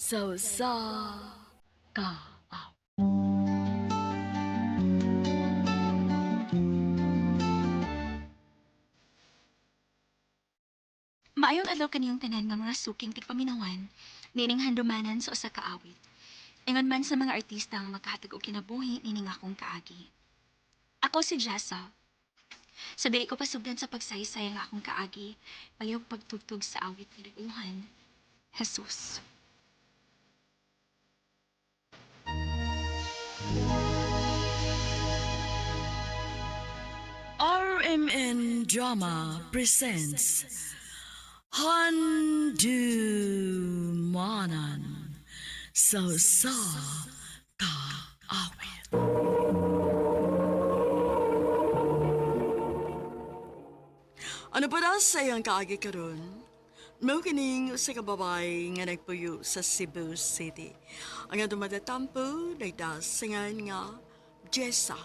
Sa usa ka awit. Maayong adlaw kaniyong tanan nga mga suking tigpaminawan, nining handumanan sa usa ka awit. Ingon man sa mga artista nga makahatag og kinabuhi nining akong kaagi. Ako si Jessa. Sa dili ko pasugdan sa pagsaysay ang akong kaagi, payog pagtugtog sa awit ni Nag-uhan, Jesus. RMN Drama presents Handumanan sa usa ka awit. Ano pa daw sa iyang kaagi karon? Mao kining usa ka babae nga nagpuyo sa Cebu City. Ang atong matatampo nagdasingan nga Jessa.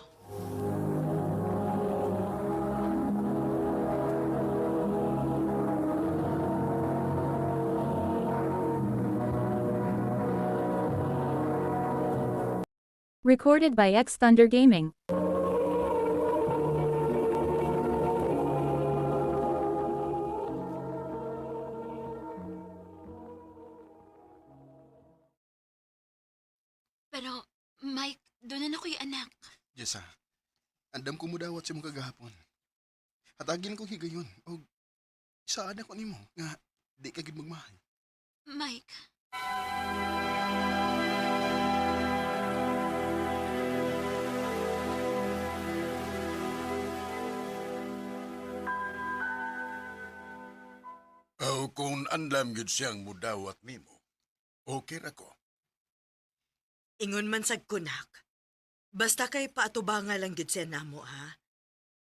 Recorded by X Thunder Gaming. Pero, Mike, doon na ako'y anak. Jessa, andam ko mo dawat sa imong kagahapon. Hatagin kong higayon og saan ako nimo nga di ka gid magmahal. Mike. O kung andam gyud siyang mudawat nimo, okay ra ko. Ingon man sad kunak. Basta kay paatubanga lang gyud siya namo ha.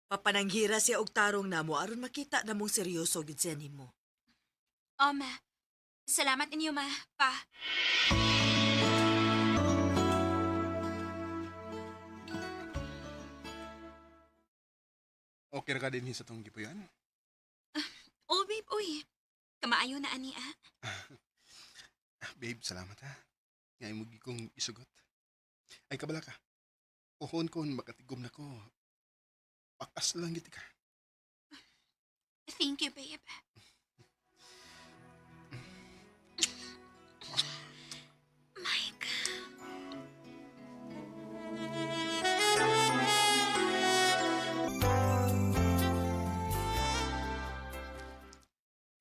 Papananghira siya og tarong namo aron makita namong seryoso gyud siya nimo. Oh, ma. Salamat ninyo, ma. Pa. Okay ra ka dinhi sa tong gipuyan? Oh, babe, uy. Kamaayo na ani, ah. Ah, babe, salamat ha. Nga imo gid kong isugot. Ay kabala ka. Uhon kon makatigom na ko. Pakas lang gid ka. Thank you, babe. Mike.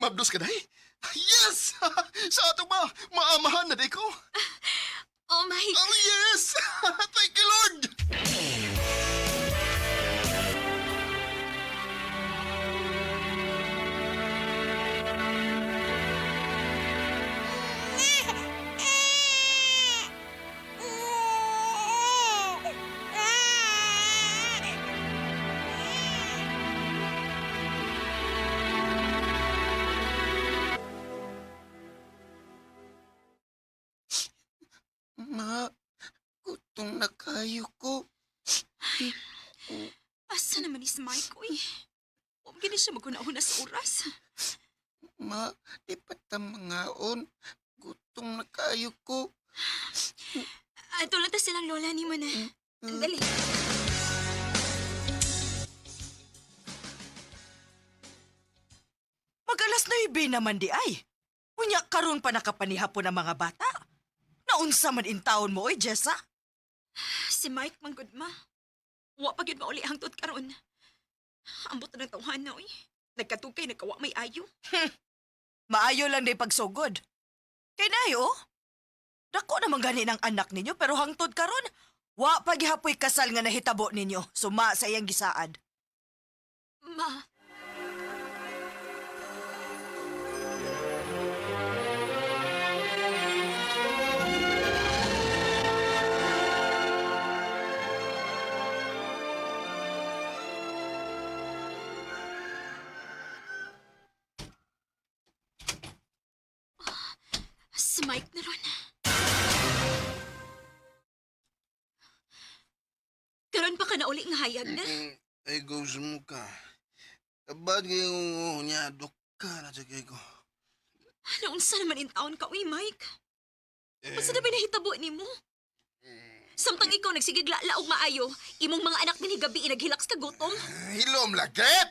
Mabdos ka day? Yes! Sa ato ba? Maamahan na day ko. Oh, Mike. Oh yes! Thank you Lord! Ma, gutom na kayo ko. Asa naman ni si Mike, uy? Huwag gini siya maguna-una sa oras. Ma, di pa ta mangaon. Gutom na kayo ko. Ato lang ta silang lola ni mo na. Dali. Mag alas 9 naman di ay. Unya karon pa nakapanihapon ang mga bata. Naunsa man intawon mo oy, Jessa? Si Mike manggod ma. Wa pa gyud mauli hangtod karon. Ambot na ng tawhan na, uy. Nagkatukay, nagkawa may ayo. Maayo lang di pagsugod. Kay nayo, oh. Dako naman gani ng anak ninyo pero hangtod karon, wa pa gihapoy kasal nga nahitabo ninyo suma sa iyang gisaad. Ma. Si Mike na ron. Karon pa ka na uli nga hayag na. Ay, gusto mo ka. Abad kayo niya, dok ka na sa ko. Naunsa naman in taon ka, uy, Mike. Unsa na ba nahitabo nimo? Samtang ikaw nagsigig laog maayo, imong mga anak dinhi gabi naghilak sa gutom. Hilom lagit!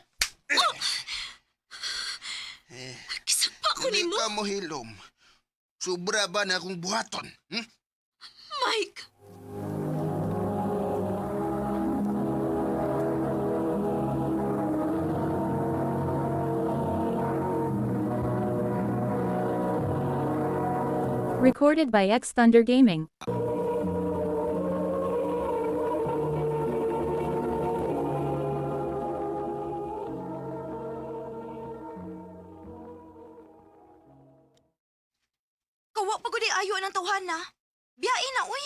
Kisapa ko Hindi nimo, ka mo hilom. Sobra ba na akong buhaton? Hmm? Mike. Recorded by X Thunder Gaming. Kawa pa gud ayo ng tawhana. Biyain na uy.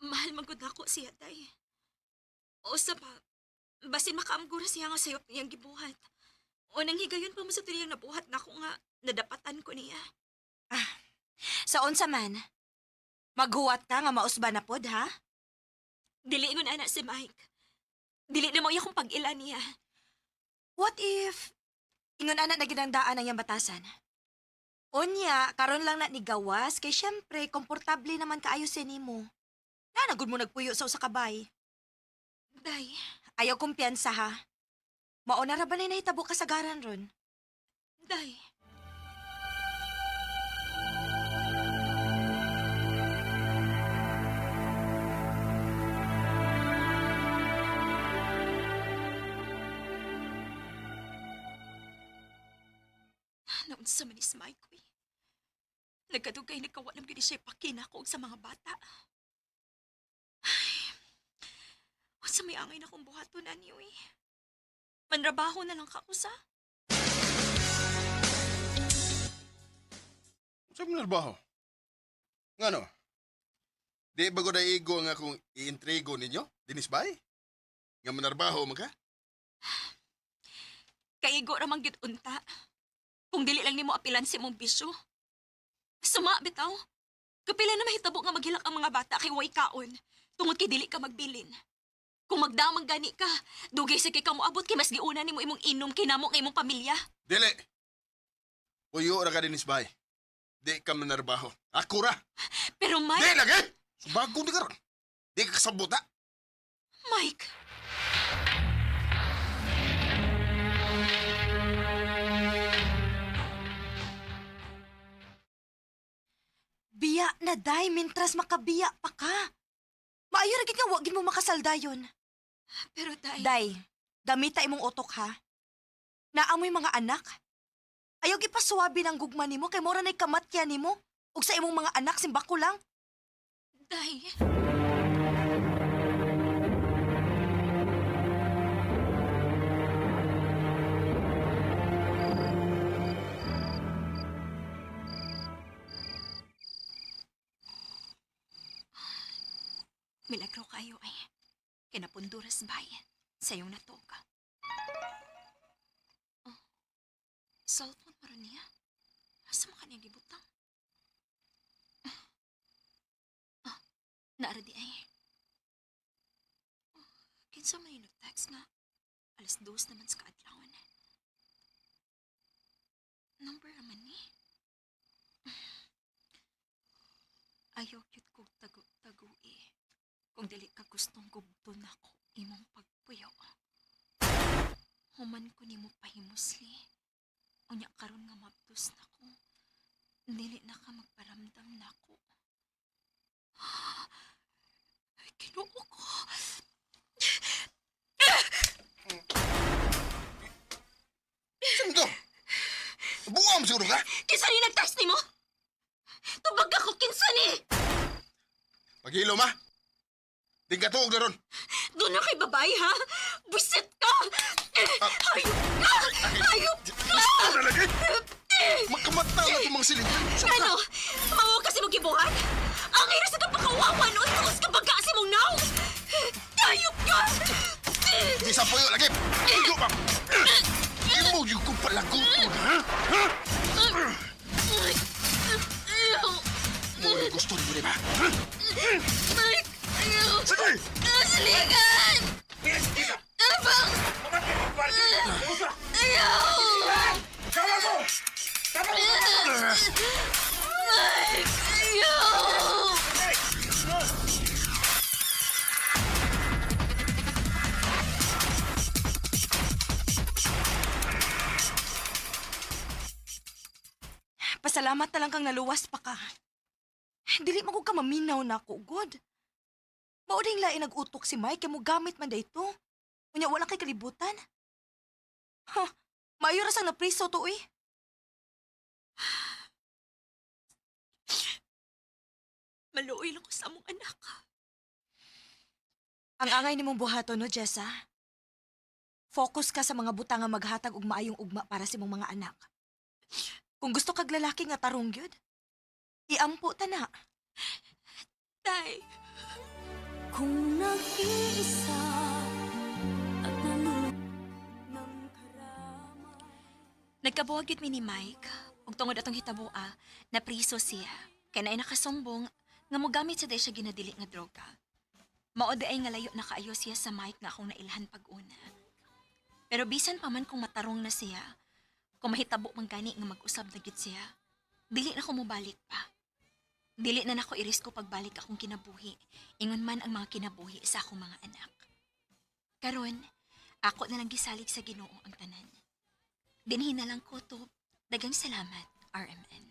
Mahal man gud nako siya, day. O sa pa, basin makaamgura siya nga sayop niyang gibuhat. O nang higayon pa mo sa tiniyang nabuhat nako nga nadapatan ko niya. Sa unsa man. Maghuwat ka nga mausba na pod ha? Dili ingon ana si Mike. Dili na mo iya kong pag-ila niya. What if ingon ana na ginangdaan ang iyang batasan? Unya, karon lang na ni gawas kay syempre komportable naman kaayo sa nimo. Na gud mo nagpuyo sa usa ka bay. Day, Ayaw kumpiyansa ha. Mauna ra ba na nahitabo kasagaran ron? day. Naunsa man is Mike, uy. Nagkadugay nagkawalam gyud siya pakinako og sa mga bata. Ay, unsa may angay na kong buhaton ani, uy. Manrabaho na lang ka ko sa. Sa mo narbaho? Ngano? Di ba ko naigo nga kung iintrigo ninyo, dinis bay? Nga manarbaho man ka? Kaigo ra man gyud unta. Kung dili lang nimo apilan si imong bisyo. Suma bitaw. Kapila na mahitabo nga maghilak ang mga bata kay way kaon tungod kay dili ka magbilin. Kung magdamang gani ka, dugay sa kay ka moabot kay mas giuna nimo imong inom kay namo kay imong pamilya. Dili! Puyo ra ka dinis bay. Di ka manarbaho. Ako ra! Pero Di Mike, lagi! Subago ni karon. Di ka kasabot ha? Mike, Biya na day mintras makabiya pa ka. Maayo ra gid nga wa gid mo makasaldayon. pero day, Day, gamita imong utok ha. Naamoy mga anak. Ayaw gipasuwabi ng gugma nimo kay mora na'y kamatya nimo ug sa imong mga anak simbako lang. day. Milagro kayo ay. Kinapunduras bay. Sayong natoka. Oh, cellphone pa rin niya. Asa mo kanya gibutang? Ah, naara di ay. Oh, kinsa man yung nag-text nga. 2:00 naman sa kaadlawan. Number naman ni. Ayaw cute kog tago-tago eh. Kung dili ka gustong gubton ako imong pagpuyo. Human ko nimo pahimusli. Unya karon nga mabdos na ko. Dili na ka magparamdam nako. Ay, Ginoo ko. Saan to? Buwa mo siguro ka? Kinsa ni nag-text nimo? Tubag ako kinsa ni. Paghilom ha? Di ka tuog na ron. Doon na kay babae ha. Buset ka. Hayop ka. Hayop ka. Ano lagi? Makamata na itong mga silingan. Saan ka? Ano? Mao kasi mo gibuhat? Ang ira sa kapakawawa noon tuos ka baga si mong naw. Hayop ka. Di sa puyo lagi. Puyo ba? Imo yung kong palaguton, ha? Ha? Mo yung gusto niyo, di ba? Ha? Mike, ayaw. Sige! Silingan! Abang! Magpasalamat na lang kang naluwas pa ka. Dili man ko ka maminaw na ako, god. Mao ding lain nag-utok si Mike kay mo gamit man dayto. Unya wala kay kalibutan. Ha, maayo ra sang napriso to eh. Maluoy lang ko sa among anak. Ang angay nimong buhaton no, Jessa. Focus ka sa mga butang nga maghatag og maayong ugma para sa imong mga anak. Kung gusto kag lalaki nga tarong gyud, iampo ta na. Tay, Kung nag-iisa at nanood ng karama. Nagkabuwag gyud mi ni Mike. Ug tungod atong hitaboa, napriso siya. Kay naay nakasumbong nga mogamit sa day siya ginadili nga droga. Mao di ay nga layo na kaayo siya sa Mike nga akong nailhan pag-una. Pero bisan pa man kung matarong na siya, kung mahitabo man gani nga mag-usab na gyud siya, dili na ko mobalik pa. Dili na nako irisko pagbalik akong kinabuhi, ingon man ang mga kinabuhi sa akong mga anak. Karon, ako na lang gisalig sa Ginoo ang tanan. Dinhi na lang ko to. Dagang salamat, RMN.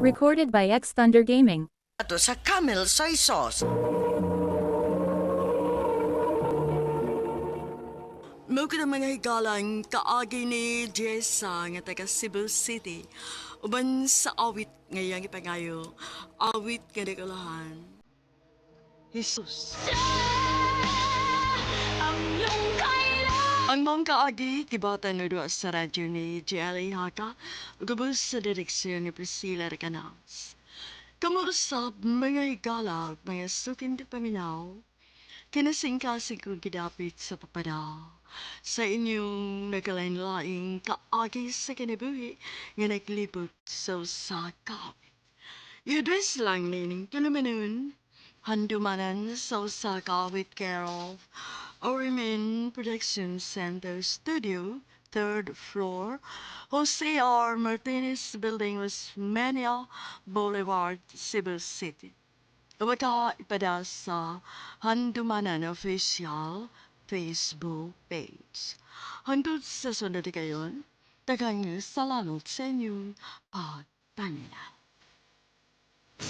Recorded by X Thunder Gaming. Ato sa camel soy sauce. Mao ka mga higalang kaagi ni Jessa nga taga Cebu City. Uban sa awit ngayang ipangayo, awit nga nagulahan. Jesus. Ang mong kaagi, tibatan na doon sa radyo ni Jelly Haka, gubos sa direksyon ni Priscilla Recanas. Kamuusap mga higala, mga sukin di paminaw, kinasingkasing kong gidapit sa papada. Sa inyong nagkalain-laing kaagi sa kinabuhi nga naglibot sa usakap. I-address lang nining tulumanon, handumanan sa Osaka with Carol, Orimin Production Center Studio, third floor, Jose R. Martinez Building, Osmeña Boulevard, Cebu City. Waka ipada sa Handumanan Official Facebook page. Hangtod sa sunod kayon, daghang salamat sa inyong pagpaminaw.